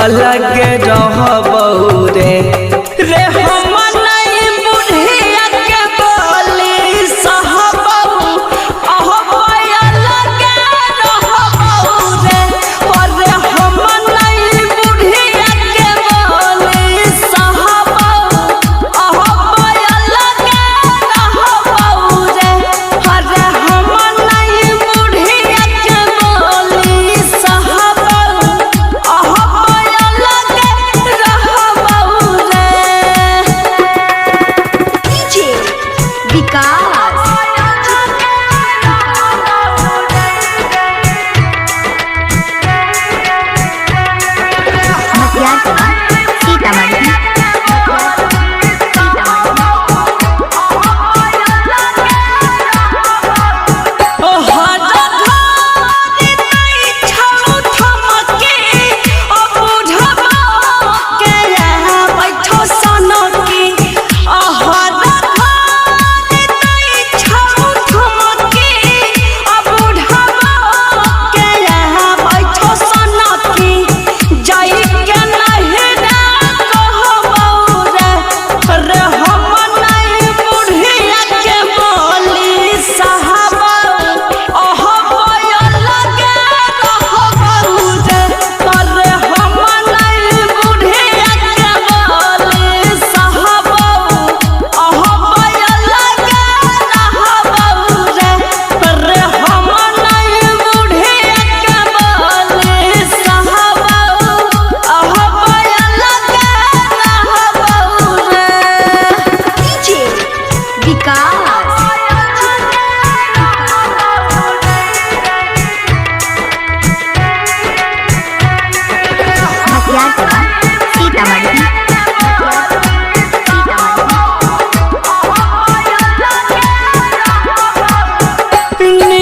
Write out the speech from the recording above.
अलग रहबौ रे। रे हम नहीं बुढ़िया के बोली सहबौ अहबै अलग रहबौ रे। अरे हम नहीं बुढ़िया के बोली सहबौ अहबै अलग रहबौ रे। अरे हम नहीं बुढ़िया के बोली सहबौ अहबै अलग रहबौ रे। डीजे विकास मतियारकला सीतामढ़ी। ओ हरा घरे नै छौ थमके, ओ बुढ़बा के बैठो सनकी। ओ हरा घरे नै छौ थमके, ओ बुढ़बा के बैठो सनकी। जाई के नहिरा कहबौ रे, रे हम नहीं बुढ़िया के बोली सहबौ अहबै अलग रहबौ रे। अरे हम नहीं बुढ़िया के बोली सहबौ अहबै अलग रहबौ रे। रे हम नहीं बुढ़िया के बोली सहबौ अहबै अलग रहबौ रे। डीजे विकास मतियारकला सीतामढ़ी। निक